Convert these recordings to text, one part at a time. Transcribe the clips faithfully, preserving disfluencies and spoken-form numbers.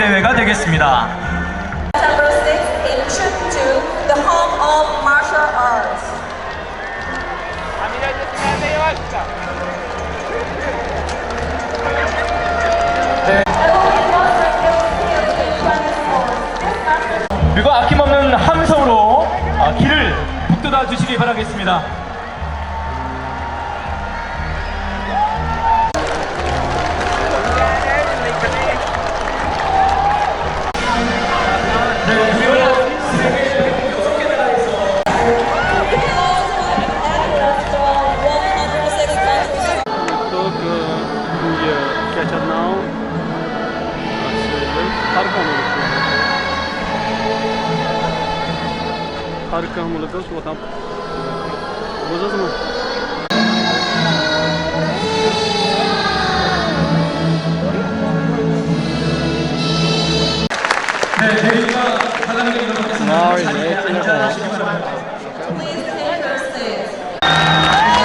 대회가 되겠습니다. September sixth in Chungju, the home of martial arts. 그리고 아낌없는 함성으로 아, 길을 북돋아 주시기 바라겠습니다. Только, э, catch it now. Harika hamılık. Harika hamılık. Şu adam. Bozasın mı? 네, 대리가 사장님 여러분께서 아, 자리에 네, 앉아 그래요. 주시기 바랍니다. Please take your seats.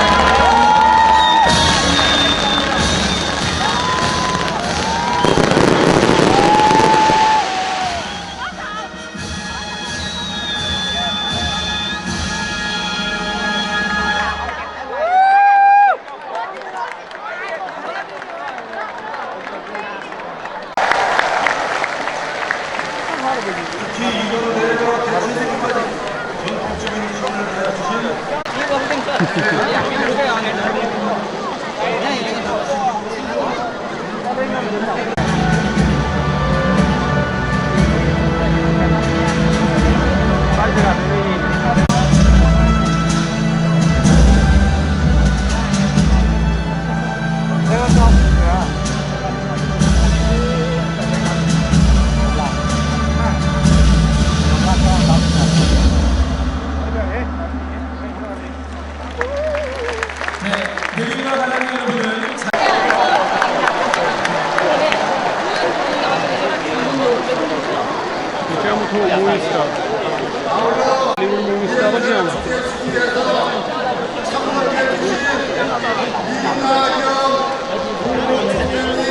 네, 대리가 사장님 여러분은 Siamo con un movie star. Hollywood movie star, facciamo.